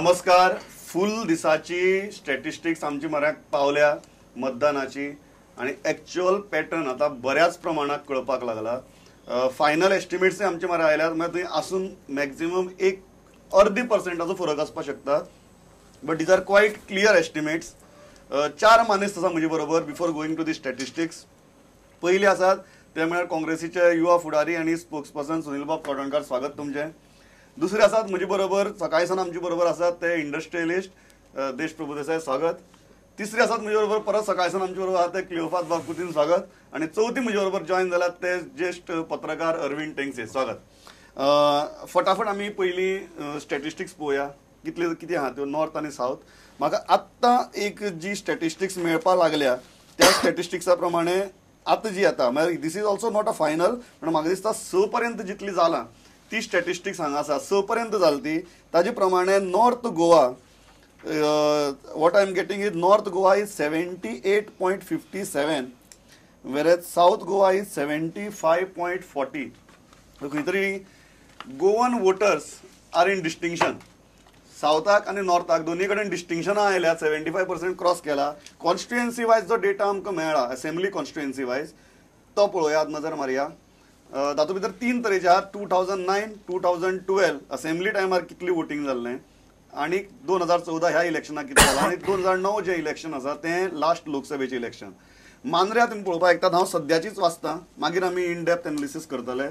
नमस्कार. फुल दिसाची स्टॅटिस्टिक्स आमची म्हऱ्याक पावल्या मतदानाची आनी एक्च्युअल पॅटर्न आतां बऱ्याच प्रमाणात कळपाक लागला. फायनल एस्टिमेट्स आमचे म्हऱ्याक आयल्यात, म्हळ्यार थंय आसून मॅक्झिमम एक अर्दी पर्संटाचो फरक आसपाक शकता, but these are quite clear estimates. चार मानेस्त आसा म्हजे बरोबर before going to the statistics. पयले आसात ते म्हळ्यार काँग्रेसीचे युवा फुडारी आनी स्पोक्सपर्सन सुनील बाब कोडणकार, स्वागत तुमचें. दुसरे आसात म्हजे बरोबर सकाळी सावन आमचे बरोबर आसात ते इंडस्ट्रियलिस्ट देश प्रभुदेसाय, स्वागत. तिसरे आसात म्हजे बरोबर परत सकाळी सावन आमचे बरोबर आसात ते क्लिओफात बाब कुतीन, स्वागत. आनी चवथी म्हजे बरोबर जॉयन जाल्यात ते ज्येश्ठ पत्रकार अरविंद टेंगसे, स्वागत. फटाफट आमी पयलीं स्टॅटिस्टिक्स पळोवया कितले कितें आहा त्यो नॉर्थ आनी सावथ. म्हाका आत्तां एक जी स्टॅटिस्टिक्स मेळपाक लागल्या त्या स्टॅटिस्टिक्सा प्रमाणे आतां जी येता, म्हळ्यार this is also not a final, पण म्हाका दिसता 6 पर्यंत जितली जालां ती स्टॅटिस्टिक्स हांगा आसा. 6 पर्यंत जाली ती ताजे प्रमाणे north Goa, what I am getting is north Goa is 78.57, whereas south Goa is 75.40. खंय तरी Goan voters are in distinction. सावथाक आनी नॉर्थाक दोन्ही कडेन डिस्टिंक्शनां आयल्या, 75% क्रॉस केला. कॉन्स्टिट्युएन्सी वायज जो डेटा आमकां मेळ्ळा असेंब्ली कॉन्स्टिट्युएन्सी वायज तो पळोवया, नजर मारया. तातूंत भितर 3 तरेचे आहात. 2009, 2012 असेंब्ली टायमार कितली वोटींग जाल्लें आनी 2014 ह्या इलेक्शनाक कितें जालां आनी 2009 जें इलेक्शन आसा तें लास्ट लोकसभेचें इलेक्शन. मांद्र्या तुमी पळोवपाक शकतात, हांव सद्याचीच वाचतां, मागीर आमी इन डेप्थ एनालिसीस करतले.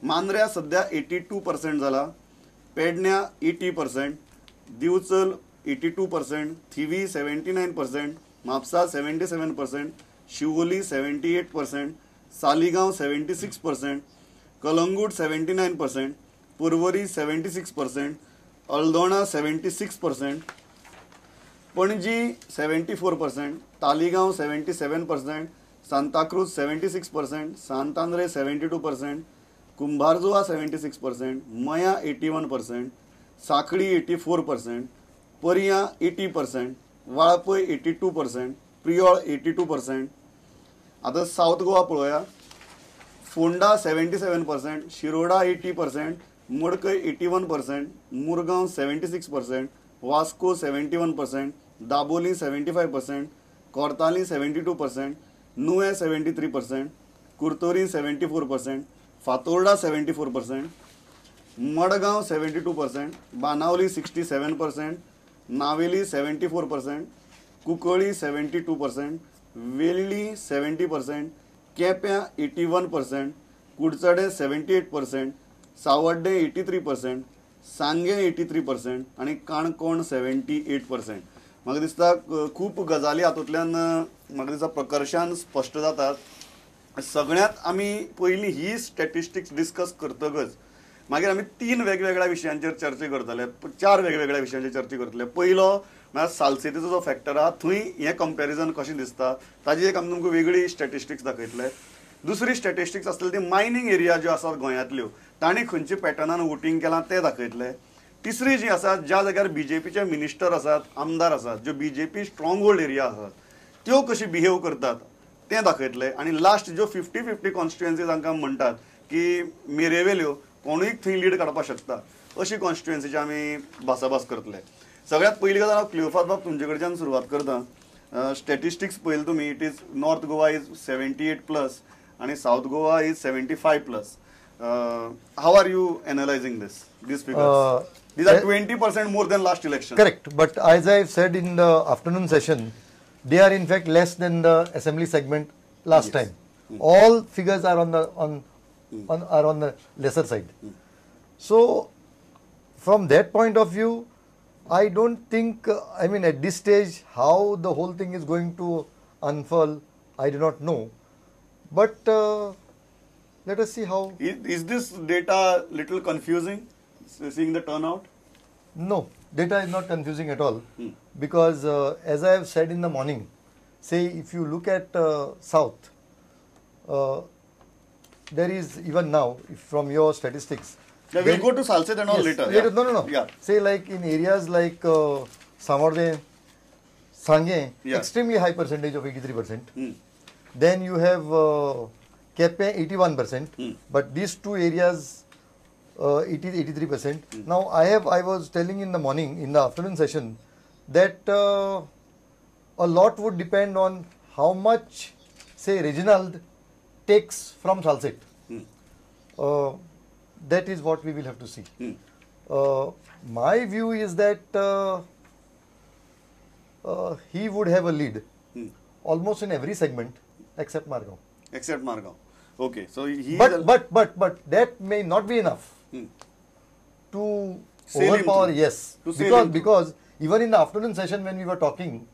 मांद्र्या सद्या 82% जाला, पेडण्या 80%, दिवचल 82%, थिवी 79%, म्हापसा 77%, शिवोली 78%, सालिगांव 76%, कलंगूट 79%, पर्वरी 76%, अल्दोणा 76%, पणजी 74%, तालिगांव 77%, सांताक्रूज 76%, सांतांद्रे 72%, कुंभारजुआ 76%, मया 81%, साखळी 84%, पर्यां 80%, वाळपय 82%, प्रियोळ 82%. आतां सावथ गोवा पळोवया. फोंडा 77%, शिरोडा 80%, मडकय 81%, मुरगांव 76%, वास्को 71%, दाबोली 75%, कोर्ताली 72%, नुवें 73%, कुर्तोरी 74%, फातोर्डा 74%, मडगांव 72%, बाणावली 67%, नावेली 74%, कुंकळी 72%, वेल्ली 70%, केप्यां 81%, कुडचडे 78%, सावड्डें 83%, सांगें 83% आनी काणकोण 78%. म्हाका दिसता खूब गजाली हातूंतल्यान म्हाका दिसता प्रकर्शान स्पश्ट जातात. सगळ्यांत आमी पयलीं ही स्टॅटिस्टिक्स डिस्कस करतकच मागीर आमी 3 वेगवेगळ्या विशयांचेर चर्चा करतले, 4 वेगवेगळ्या विशयांचेर चर्चा करतले. पयलो म्हळ्यार सालसेतीचो जो फॅक्टर आहा थंय हें कंपॅरिजन कशें दिसता ताजी एक आमी तुमकां वेगळी स्टॅटिस्टिक्स दाखयतले. दुसरी स्टॅटिस्टिक्स आसतली ती मायनींग एरिया ज्यो आसात गोंयांतल्यो तांणी खंयच्या पॅटर्नान वोटींग केलां तें दाखयतले. तिसरी जी आसा ज्या जाग्यार बीजेपीचे मिनिस्टर आसात, आमदार आसात, ज्यो बीजेपी स्ट्रॉंग होल्ड एरिया आसात त्यो कशी बिहेव करतात तें दाखयतले. आनी लास्ट ज्यो 50-50 कॉन्स्टिट्युएन्सी तांकां म्हणटात की मेरेवेल्यो कोणूय थंय लीड काडपाक शकता अशी कॉन्स्टिट्युएन्सीची आमी भासाभास करतले. सगळ्यांत पयली गजाल हांव क्लिओफात बाब तुमचे कडच्यान सुरवात करता. स्टॅटिस्टिक्स पळयले तुमी, it is north Goa is 78+ आनी south Goa is 75+. How are you analysing this figures? These are 20% more than last election. Correct, but as I said in the afternoon session, they are in fact less than the assembly segment last time. All figures are on the are on the lesser side. So from that point of view, I don't think, I mean at this stage how the whole thing is going to unfurl, I do not know. But let us see how. Is this data little confusing, seeing the turnout? No, data is not confusing at all. Because as I have said in the morning, say if you look at South, there is even now, if from your statistics. Yeah, we'll go to Salcete and all later. Later. Yeah. No. Yeah. Say like in areas like Samorde, Sange, extremely high percentage of 83%. Then you have Kepe 81%. But these two areas It is 83%. Now I was telling in the morning, in the afternoon session, that a lot would depend on how much, say, Reginald takes from Salcete. That is what we will have to see. My view is that he would have a lead almost in every segment except Margao. Except Margao. Okay. So he but that may not be enough to overpower. Yes, because even in the afternoon session when we were talking,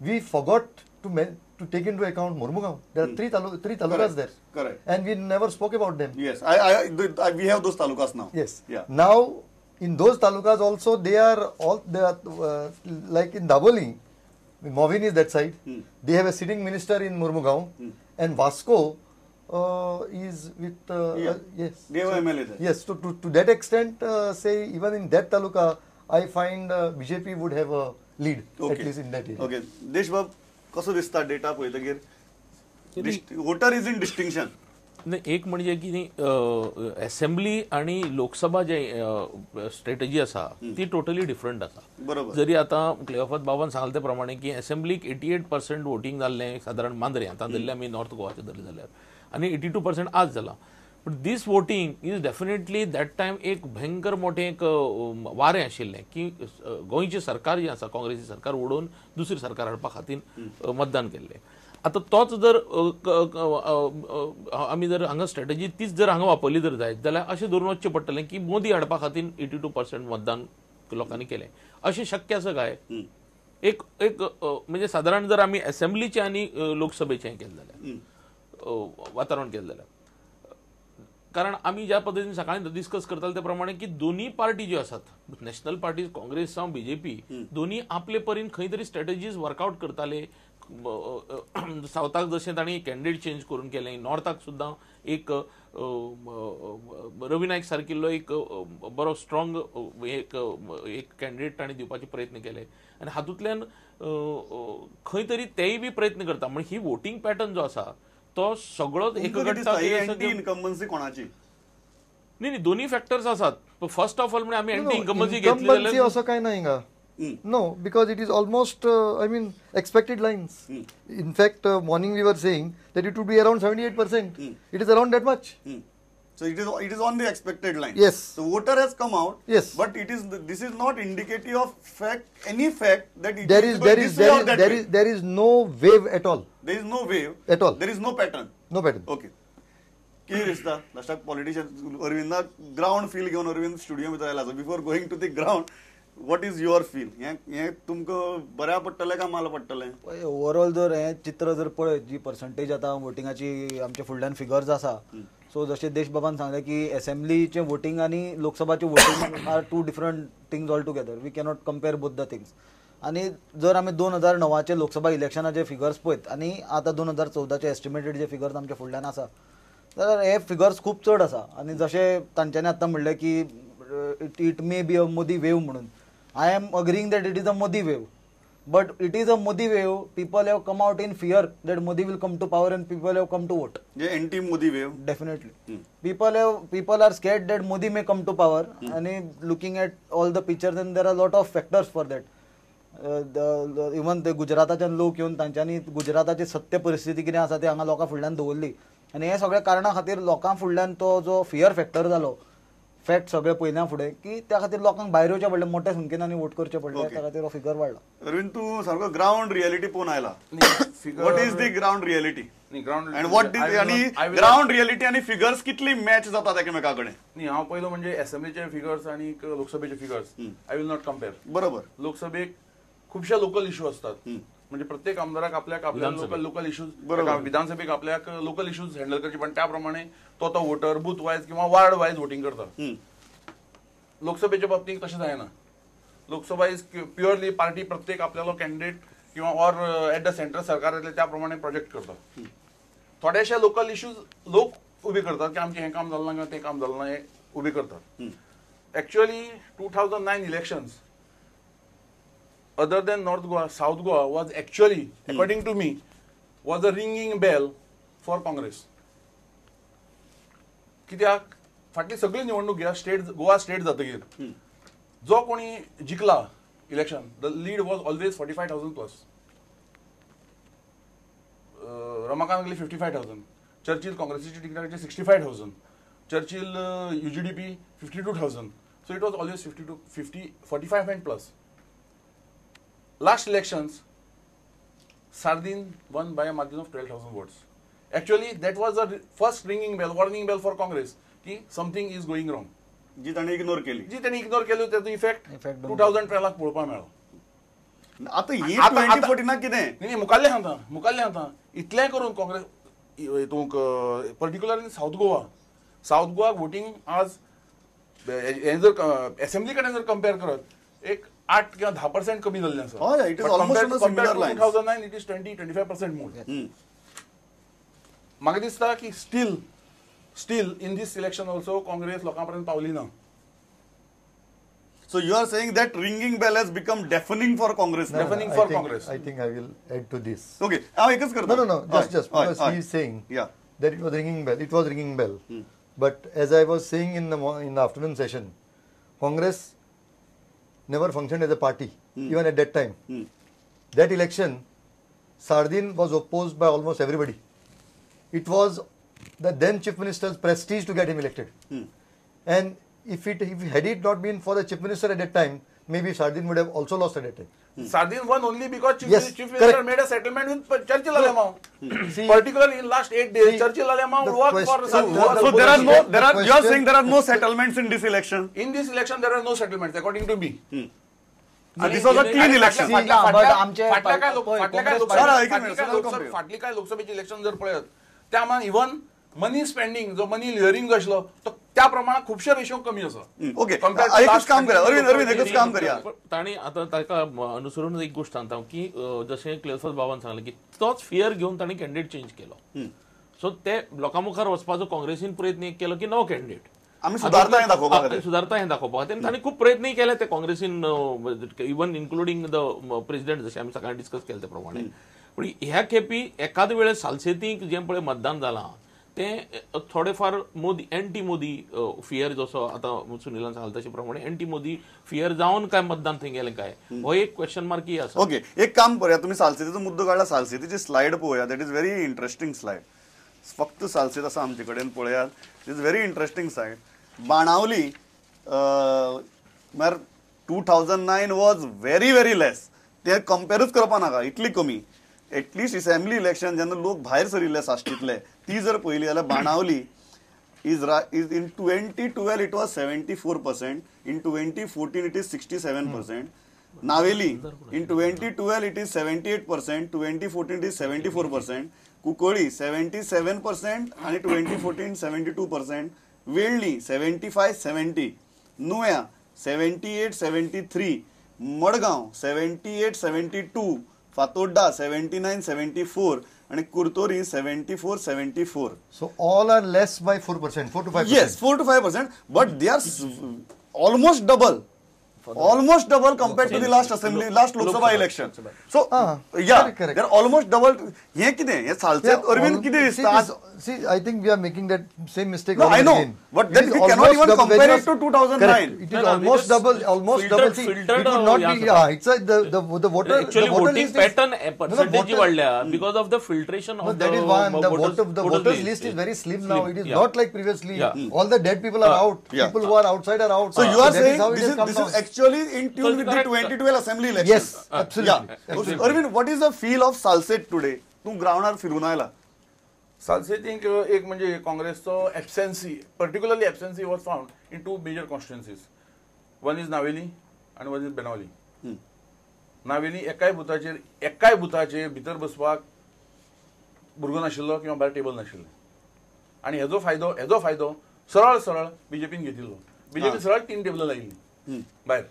we forgot to take into account Mormugao. There are three talukas there. Correct. And we never spoke about them. Yes, we have those talukas now. Yes. Yeah. Now in those talukas also they are like in Dabolim, Movin is that side. They have a sitting minister in Mormugao, and Vasco is with yes. They have MLA there. Yes. So to that extent, say even in that taluka, I find BJP would have a lead, at least in that area. Okay. Deshbab, कसो दिसता data पळयतकीर voter is in distinction. एक म्हणजे की assembly आणि लोकसभा जे strategy आसा ती totally different आसा. बरोबर. जरी आतां क्लेओफात बाबान सांगले ते प्रमाणे की असेंब्लीक 88% वोटींग जाल्लें सादारण मांद्रे, आतां धरलें आमी नॉर्थ गोवाचें धरलें जाल्यार, आनी 82% आज जालां. But this voting is definitely that time एक भयंकर मोठें एक वारें आशिल्लें की गोंयचें सरकार जें आसा काँग्रेसी सरकार उडोवन दुसरी सरकार हाडपा खातीर मतदान केल्लें. आतां तोच जर आमी जर हांगा स्ट्रेटजी तीच जर हांगा वापरली जर जायत जाल्यार अशें धरून वचचें पडटलें की मोदी हाडपा खातीर 82% मतदान लोकांनी केलें, अशें शक्य आसा काय? एक एक म्हणजे सादारण जर आमी असेंब्लीचें आनी लोकसभेचें केलें जाल्यार वातावरण केलें जाल्यार, कारण आमी ज्या पद्दतीन सकाळी डिस्कस करताले ते प्रमाणे की दोन्ही पार्टी ज्यो आसात, नॅशनल पार्टी काँग्रेस जावं बीजेपी, दोन्ही आपले परीन खंय तरी स्ट्रेटजीज वर्कआउट करताले. सावथाक जशें तांणी कॅन्डिडेट चेंज करून केलें, नॉर्थाक सुद्दां एक रवी नायक सारकिल्लो एक बरो स्ट्रॉंग एक एक कॅन्डिडेट तांणी दिवपाचे प्रयत्न केले आनी हातूंतल्यान खंय तरी तेय बी प्रयत्न करता. म्हणजे ही वोटींग पॅटर्न जो आसा तो सगळोच एक इनकम्बन्सी कोणाची न्ही, न्ही दोन्ही फॅक्टर्स आसात. फर्स्ट ऑफ ऑल म्हणजे आमी एंटी इनकम्बन्सी घेतली जाल्यार असो काय ना हिंगा. No, because it is almost I mean expected lines. In fact morning we were saying that it would be around 78%. It is around that much. So it is on the expected line. Yes. So voter has come out. Yes. But it is, this is not indicative of fact, any fact that it there is no wave at all. There is no wave at all. There is no pattern. No pattern. Okay. कितें दिसता लास्टाक politician Aravinda ground feel घेवन Arvind studio भितर आयला. So before going to the ground, what is your feel? हें तुमकां बऱ्या पडटलें काय माल पडटलें? ओवरऑल जर हें चित्र जर पळयत, जी पर्संटेज आतां वोटिंगाची आमच्या फुडल्यान फिगर्स आसा, सो जशें देशबाबान सांगलें की असेंब्लीचें वोटींग आनी लोकसभाचें voting are two different things all together. We cannot compare both the things. आनी जर आमी 2009 लोकसभा इलेक्शनाचे फिगर्स पळयत आनी आतां 2014 एस्टिमेटेड जे फिगर्स आमच्या फुडल्यान आसा, जाल्यार हे फिगर्स खूब चड आसा. आनी जशें तांच्यांनी आतां म्हणलें की it may be a Modi wave म्हणून, I am agreeing that it is a Modi wave, but it is a Modi wave. People have come out in fear that Modi will come to power and people have come to vote. The anti-Modi wave. Definitely. People are scared that Modi may come to power. And looking at all the pictures, and there are a lot of factors for that. Even the गुजराताच्यान लोक येवन तांच्यांनी गुजराताची सत्य परिस्थिती कितें आसा ती हांगा लोकां फुडल्यान दवरली आनी हे सगळ्या कारणा खातीर लोकां फुडल्यान तो जो फियर फॅक्टर जालो, फॅक्ट सगळे पळयना फुडें की त्या खातीर लोकांक भायर येवचें पडलें, मोठ्या संख्येन आनी वोट करचें पडलें, त्या खातीर हो फिगर वाडला. अरविंद, तूं सारको ग्रावंड रियलिटी पळोवन आयला. What is the ground reality and what is, आनी ग्रावंड रियलिटी आनी फिगर्स कितली मॅच जातात एकामेका कडेन? न्ही, हांव पयलो म्हणजे असेंब्लीचे फिगर्स आनी लोकसभेचे figures I will not compare. बरोबर. लोकसभेक खुबशे लोकल इश्यू असतात, म्हणजे प्रत्येक आमदाराक आपल्याक आपल्या लोकल इश्यूज, विधानसभेक आपल्याक लोकल इश्यूज हँडल करचे, पण त्या प्रमाणे तो तो वोटर बूथ वायज किंवा वार्ड वायज वोटिंग करता. लोकसभेच्या बाबतीत तशें जायना. लोकसभा is purely party, प्रत्येक आपल्यालो कॅन्डिडेट किंवा ऑर एट the centre सरकार येतले त्या प्रमाणे प्रोजेक्ट करता. थोडेशे लोकल इश्यूज लोक उबे करतात की आमचें हें काम जालें ना किंवा तें काम जालें ना, हें उबे करतात. Actually 2009 elections, other than North Goa, South Goa was actually, according to me, was a ringing bell for Congress. कित्याक फाटली सगळी निवडणूक घ्या स्टेट गोवा स्टेट जातकीर जो कोणी जिखला election the lead was always 45,000 plus. Ramakant Gale 55,000, Churchill काँग्रेसीची तिकिटाचे 65,000, Churchill UGDP 52,000. So it was always 52, 50, 45 and plus. Last elections Sardinha won by a margin of 12,000 votes. Actually that was a first ringing bell, warning bell for Congress की something is going wrong. जी तांणी ignore केली, जी तांणी ignore केली ताचो effect 2012 पळोवपाक मेळ्ळो. आतां ही 2014 कितें न्ही मुखाल्लें सांगता, मुखाल्लें सांगता इतलें करून Congress हितूंक particularly south Goa, south Goa voting आज हें जर एसेंब्ली कडेन जर कंपेर करत एक 8 किंवा 10% कमी जाल्लें आसा. Compare to 2009 it is 20-25% more. म्हाका दिसता की still still in this election also Congress लोकां पर्यंत पावली ना. So you are saying that ringing bell has become deafening for Congress. No, deafening no, for Congress. I think I will add to this. Okay, हांव एकच करता. No, no, no, just because he is saying that it was ringing bell. It was ringing bell. But as I was saying in the afternoon session, Congress never functioned as a party, even at that time. That election, Sardin was opposed by almost everybody. It was the then Chief Minister's prestige to get him elected. And if had it not been for the Chief Minister at that time, maybe Sardin would have also lost at that time. Sardin won only because Chief Minister made a settlement with Churchill Alemao. Particularly in last 8 days, Churchill Alemao worked for Sardin. So there are no, there are, you are saying there are no settlements in this election? In this election there are no settlements, according to me. So this was a clean election. फाटली काय लोकसभेची election जर पळयत त्या मान even money spending जो money लिअरिंग जो आसलो तो त्या प्रमाणात खुबशे रेशो कमी आसा. ओके, एकच काम करा अरविंद, अरविंद एकच काम करूया. ताणी आतां ताका अनुसरून एक गोष्ट सांगता की जशें क्लेफस बाबान सांगलें की तोच फियर घेवन ताणी कॅन्डिडेट चेंज केलो. सो ते लोकां मुखार वचपाचो काँग्रेसीन प्रयत्न केलो की नवो कॅन्डिडेट आमी सुदारता हें दाखोवपा खातीर, सुदारता हें दाखोवपा खातीर ताणी खूब प्रयत्नय केले ते काँग्रेसीन, इवन इन्क्लुडींग the president, जशें आमी सकाळीं डिस्कस केले ते प्रमाणे. पूण ह्या खेपी एकाद वेळे सालसेतीक जें पळय मतदान जालां तें थोडेफार मोदी, एंटी मोदी फियर, जसो आतां सुनीलान सांगलें तशे प्रमाणे एंटी मोदी फियर जावन काय मतदान थंय गेलें काय, हो एक क्वेश्चन मार्कय आसा. ओके, एक काम करूया, तुमी सालसेतीचो मुद्दो काडला, सालसेतीची स्लायड पळोवया. That is very interesting slide. फक्त सालसेत आसा आमचे कडेन, पळयात. It is very interesting slide. Benaulim म्हळ्यार 2009 वॉज व्हेरी व्हेरी लेस, ते कंपेरूच करपा नाका, इतली कमी. एटलिस्ट असेंब्ली इलेक्शन जेन्ना लोक भायर सरिल्ले साश्टींतले ती जर पळयली जाल्यार Benaulim is in 2012 it was 74%, in 2014 it is 67%. Navelim in 2012 it is 78%, 2014 it is 74%. Cuncolim 77% आनी 2014 72%. Velli 75-70, Nuvem 78-73, Madgaon 78-72, Fatorda 79-74 आणि Curtorim 74-74. So all are less by 4%, 4 to 5%. Yes, 4 to 5%, but they are almost double. Almost double compared to the last assembly, last Lok Sabha election. So yeah, they are almost double. हे कितें हे सालसेत अरविंद कितें दिसता? See, I think we are making that same mistake. No, I know, but then we cannot even compare it to 2009. It is almost double, almost double. See, it would not be. Yeah, it's like the voter. Actually, voting pattern percentage वाढल्या because of the filtration of the. That is one. The voters list is very slim now. It is not like previously. All the dead people are out. People who are outside are out. So you are saying this is actually in tune with the 2012 assembly election. Yes, absolutely. Yeah. Arvind, what is the feel of Salcete today? तू ग्राउंडार फिरून आयला. सालसेतींक एक म्हणजे काँग्रेसचो absentee, particularly absentee was found in two major constituencies. One is Navelim आनी one is Benaulim. Navelim एकाय बुथाचेर भितर बसपाक भुरगो नाशिल्लो किंवा भायर टेबल नाशिल्लें आनी हेजो फायदो सरळ सरळ बीजेपीन घेतिल्लो. बीजेपी सरळ 3 टेबलां लायिल्लीं भायर.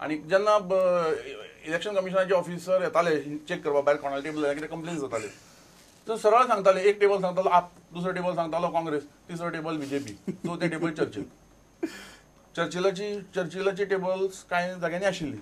आनी जेन्ना इलेक्शन कमिशनाचे ऑफिसर येताले चेक करपाक भायर कोणाले टेबल जाल्यार कितें कंप्लेन जाताले, तर सरळ सांगताले, एक टेबल सांगतालो आप, दुसरो टेबल सांगतालो काँग्रेस, तिसरो टेबल बीजेपी, चवथें टेबल चर्चिल. चर्चिलाची टेबल्स कांय जाग्यांनी आशिल्ली.